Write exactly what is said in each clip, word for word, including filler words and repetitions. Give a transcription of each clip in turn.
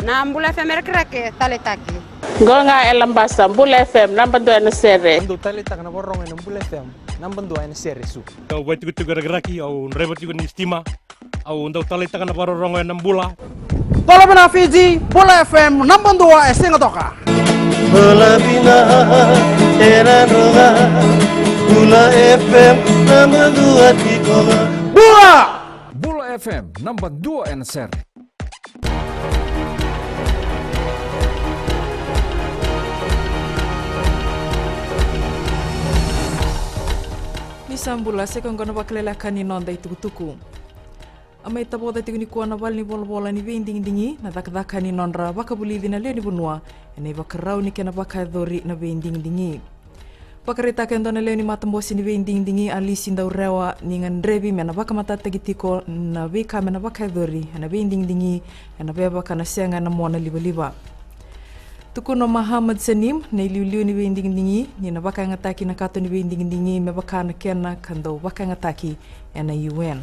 Na Bula F M e Rakiraki, taleitaki. Qo ga e Labasa, Bula F M, naba dua ena sere. Au dau taleitaka na vakarorogo ena Bula F M, naba dua ena sere, Su. Au vaitikotiko e Rakiraki, au draiva tiko ni sitima. Au dau taleitaka na vakarorogo ena Bula. Bula vina Fiji, Bula F M, naba dua e Sigatoka. Bula vina e Nadroga, Bula F M, naba dua tiko ga. Bula! Bula F M, naba dua ena sere. Ni sa bula, sa i koya qo na vakaleleka ni noda itukutuku. A mai tavoca tiko nikua na valenivolavola ni veidigidigi na cakacaka ni nodra vakavulici na lewe ni vanua ena ivakarau ni kena vakayacori na veidigidigi. Vakaraitaka e dua na lewe ni matabose ni veidigidigi, Alisi Daurewa, ni gadrevi me na vakamatatataki tiko na veika me na vakayacori ena veidigidigi ena veva ka na sega ena mona livaliva. Tukuna o Mahamad Sanim, na iliuliu ni veidigidigi, ni na vakayagataki na kato ni veidigidigi me vaka na kena ka dau vakayagataki ena U N.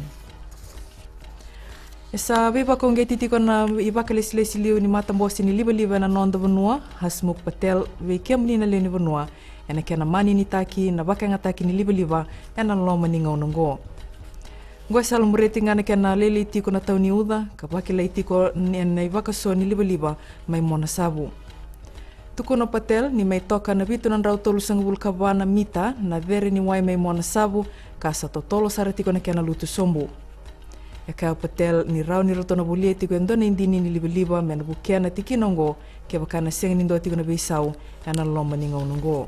E sa veivakauqeti tiko na ivakalesilesi liu ni matabose ni livaliva ena noda vanua, Hasmukh Patel, vei kemuni na lewe ni vanua, ena kena maninitaki na vakayagataki ni livaliva ena loma ni gauna oqo. Oqo e sa lomureti ga na kena lailai tiko na tau ni uca, ka vakilai tiko ena ivakaso ni livaliva mai Monasavu. Tukuna o Patel ni mai toka na vitu na drau tolusagavulu ka va na mita na cere ni wai mai Monasavu, ka sa totolo sara tiko na kena lutu sobu. E kaya o Patel ni rawa ni ratou na volia tiko e dua na idini ni livaliva me na vukea na tikina oqo, kevaka na sega ni dua tiko na veisau ena loma ni gauna oqo.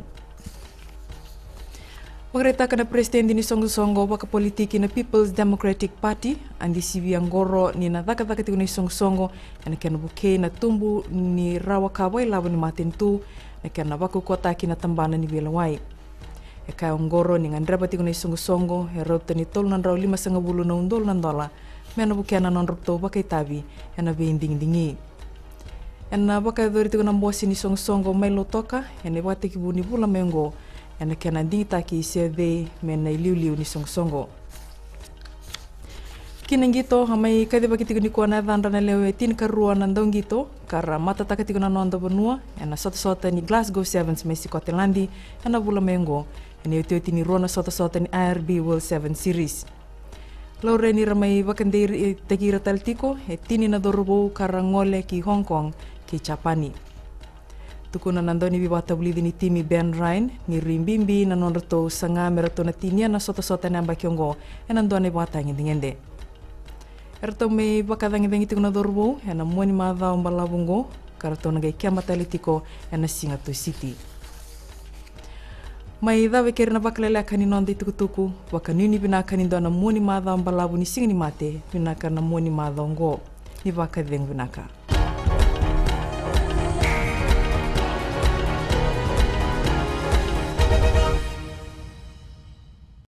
Vakaraitaka na peresitedi ni soqosoqo vakapolitiki na People's Democratic Party, Adi Sivia Qoro, ni na cakacaka tiko na isoqosoqo ena kena vukei na tubu ni rawa ka vakailavo ni matanitu, na kena vakaukauwataki na tabana ni veilewai. E kaya o Qoro ni gadreva tiko na isoqosoqo e rauta ni tolu na drau limasagavulu na udolu na dola me na vukea na nodratou vakaitavi ena veidigidigi. Ena vakayacori tiko na bose ni soqosoqo mai Lautoka ena ivakatekivu ni vula mai oqo, ena kena digitaki se cei me na iliuliu ni soqosoqo. Ki na qito, a mai kacivaki tiko nikua na yacadra na lewe tinikarua na dauqito ka ra matataka tiko na noda vanua ena sotasota ni Glasgow Sevens mai Sikoteladi ena vula mai oqo, ena iotioti ni rua na sotasota ni I R B World Sevens Series. Laurai ni ra mai vakadeitaki ira tale tiko e tini na cauravou ka ra gole ki Hong Kong kei Japani. Tukuna na dauniveivakatavulici ni timi, Ben Ryan, ni rui bibi na nodratou saga me ratou na tinia na sotasota ena yabaki oqo ena dua na ivakatagedegede. Eratou mai vakacagicagi tiko na cauravou ena mua ni macawa balavu oqo, ka ratou na qai keba tale tiko ena siga Tusiti. Mai cava e keri na vakaleleka ni noda itukutuku, vakanuinui vinaka ni dua na mua ni macawa balavu ni Siga ni Mate, vinaka na mua ni macawa oqo. Ni vakacegu vinaka.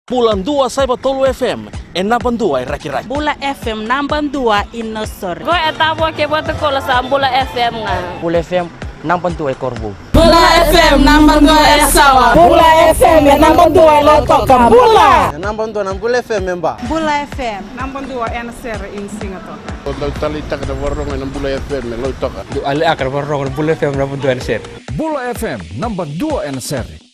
Bula dua saiva tolu F M, e naba dua e Rakiraki. Bula F M naba dua i Nausori. Qo e Tavua kei Vatukoula, sa Bula F M ga. Bula F M naba dua e Korovou. Bula F M naba dua e Yasawa. Bula F M e naba dua e Lautoka. Bula. E naba dua na Bula F M e Ba. Bula F M naba dua ena sere i Sigatoka. Au dau taleitaka na vakarorogo ena Bula F M e Lautoka. Dau taleitaka na vakarorogo ena Bula F M naba dua ena sere. Bula F M naba dua ena sere.